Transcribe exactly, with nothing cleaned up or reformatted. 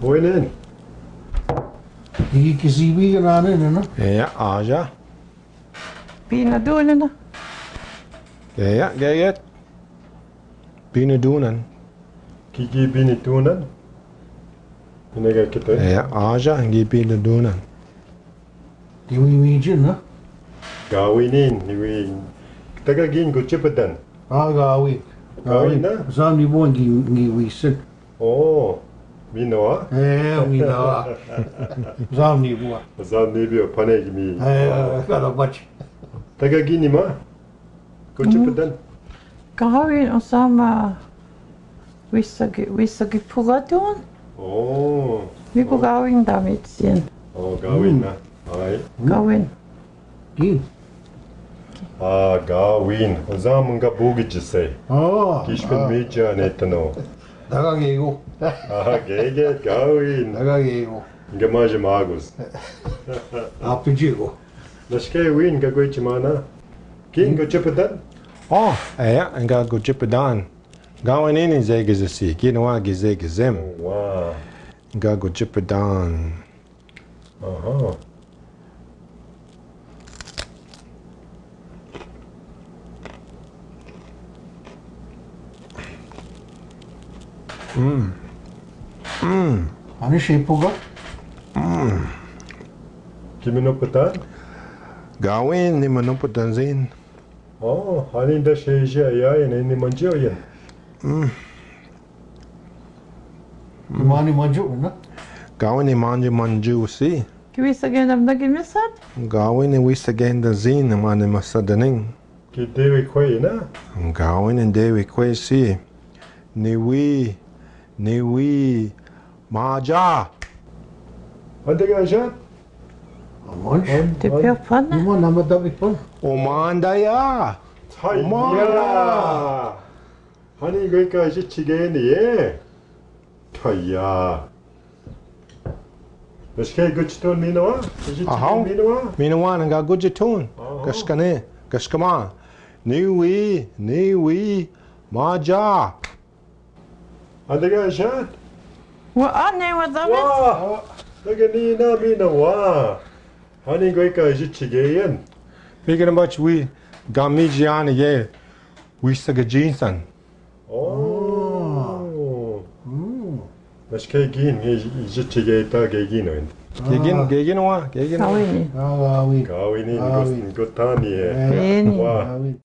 Gawin. Ika kisiwi ka nane, no? Eya, aja. Pinodonen. Eya, gege. Pinodonen. Kiki pinodonen. Ine ka kite? Eya, aja, kiki pinodonen. Ti wiwi jin, ha? Gawin in, ni wi. Taga gin ko cipedan. A, gawin. Gawin, na? Sam ni bon gi, gi wisin. O, mino a? E, mino a. Sam ni bon. Sam ni bon, pane ki mi. E, kala baci. Taga gin ni ma? Ko cipedan. Gawin o Sam a. Wisa gi, wisa gi pugadon. O. Mi pugawin dami sin. O, gawin na. Ay. Gawin. Gin. A, gawin. O Sam nga bugi jise. O. Kis pen mija ne tano. Daga gego. A, gege gawin. Daga gego. Nga maji magus. A, pijego. Nashke win nga gwe cimana. Gin nga cipedan. O, eya, nga gwe cipedan. Gawin ini zegezesi, gin wa gi zegezem. Wa. Nga gwe cipedan. Aha. Mm. Mm. Ani sipuga? Mm. Ki minopotan? Gawin ni minopotan sin. O, ani da sije ya, ni manjio yen. Mm. Mani manjio, na? Gawin ni mani manjio si. Ki wisa genda mna ki misad? Gawin ni wisa genda zin mani masad ning. Ki dewi kwe, na? Gawin ni dewi kwe si. Ni wi, ni wi, maja. Ande ga jat? Aman. Te pia pana. Ima nama tabi pan. Omanda ya. Taya. Omanda. Hani gwe ka ji chigeni ye. Taya. Nashke guchi tun mino wa? Aha. Mino wa? Mino wa nga guchi tun. Aha. Gashkane, gashkama. Ni wi, ni wi, maja. Ande ga shat? Wa ane wa David. Wa. Daga ni na mino wa. Hani gwe ka ji chigeyen. Pigin bach wi, gami ji ane ye. Wi sa ga jinsan. O. Mm. Nashke gin, e, e, e, gin, gin wa, gin wa. Gawini. A, gawini. Gawini, gawini. Gos, gotani, e. Gawini. Wa. Gawini.